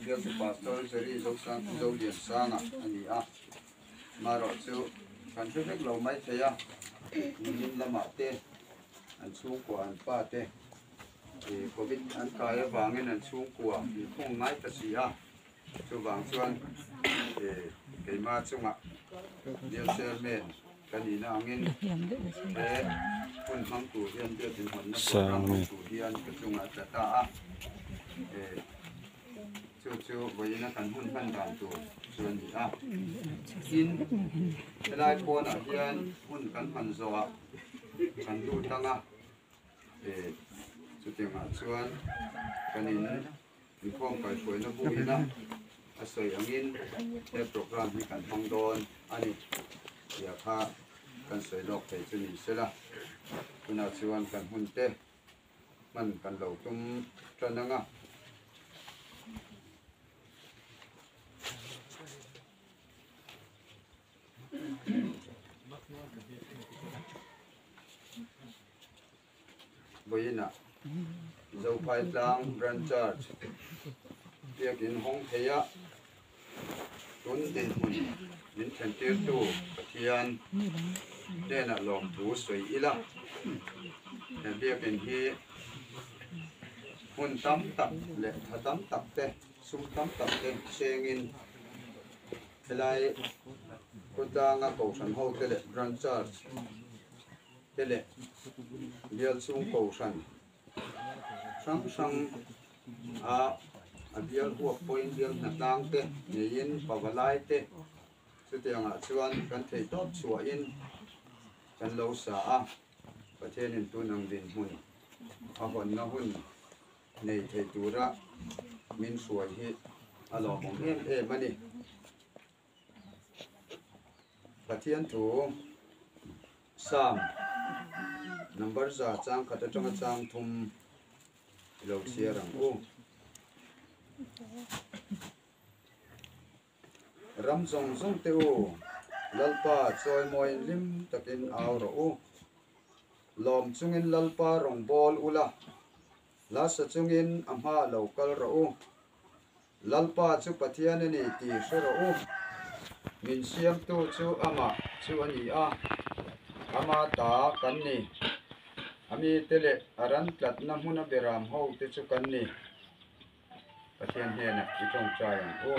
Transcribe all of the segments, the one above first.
Bialtu Pastor Jerry Zosang Zoliansanga a ni a. Marawh chu kan hre vek lo mai thei a, nimin lamah te an chhungkua an pa te Covid an kai avangin an chhungkua inkhung ngai ta si a, chuvang chuan keimah chungah Bial Chairman ka nihna angin he hun hmang tur hian biak inhawnna program hmang tur hian ka chungah a tla ta a. Chu chu vawiina kan hun hman dan tur chu a ni a. Tin, helai pawnah hian hun kan hman zawhah kan lut ang a, chutiangah chuan kan in inkhawm kaihhruaina buina a sawi angin he program hi kan hmang dawn a ni tih kha kan sawi lawk thei chu ni sela. Tunah chuan kan hun te hman kan lo tum tan ang a. Vawiinah Zophai Tlang Branch Church biakin hawng thei a tun dinhmun min thlentirtu Pathian hnenah lawmthu sawi ila. He biakin hi hmun tam tak leh tha tam tak te, sum tam tak te sengin helai khawtlanga kohhran ho te leh Branch Church te leh bial chhung kohhran hrang hrang a a bial huap pawhin bial hnatlang te neiin pavalai te chutiangah chuan kan thei tawp chhuahin kan lo sa a, Pathianin tun ang dinhmun a hawnna hun nei thei tura min hruai hi a lawmawm em em a ni. Pathian thu Psalm number 101 atanga chang thum i lo chhiar ang u. Ram zawng zawng te u, Lalpa chawimawiin hlim takin au rawh u. Lawm chungin Lalpa rawn bawl ula, lasa chungin a hma lo kal rawh u. Lalpa chu Pathian a ni tih hre rawh u. Min siamtu chu amah chu a ni a, ama ta kan ni. A mite leh a ran tlatna hmuna beram ho te chu kan ni. Pathian hnenah i tawngtai ang u.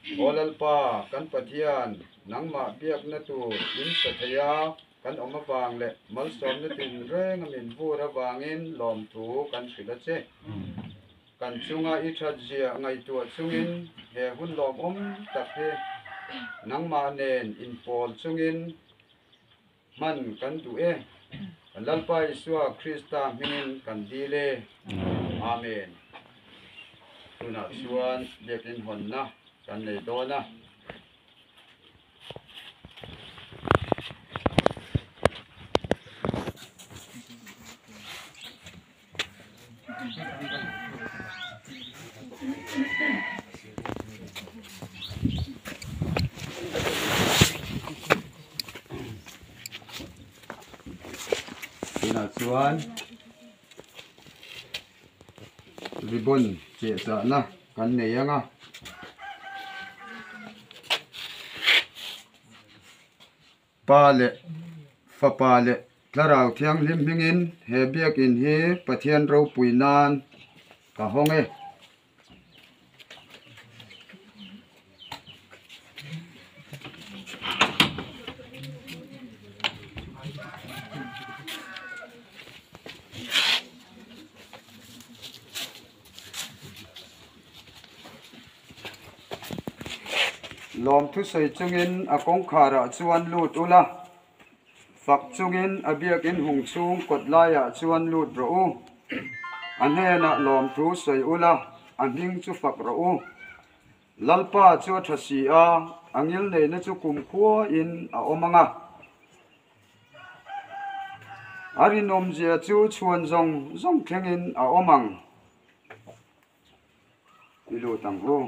Aw Lalpa, kan Pathian, nangmah biakna tur in sa thei a, kan awm avang leh malsawmna tinreng a min vur avangin lawmthu kan hrilh a che. Kan chunga i that ziah ngaihtuah chungin he hun lawmawm tak hi nangmah nen inpawl chungin hman kan duh e. Kan Lalpa Isua Krista hmingin kan dil e. Amen. Tunah chuan biakin hawnna kan nei dawn a. Tunah chuan ribbon cheh chahna kan nei ang a. Pa leh Fapa leh Thlarau Thianghlim hmingin he biakin hi Pathian ropui nan ka hawng e. Lawmthu sawi chungin a kawngkharah chuan lut ula, fak chungin a biakin hung chhung kawt laiah chuan lut rawh u. A hnenah lawmthu sawi ula, a hming chu fak rawh u. Lalpa chu a tha si a, a ngilneihna chu kumkhuain a awm ang a. A rinawmzia chu chhuan zawng zawng thlengin a awm ang. I lut ang u.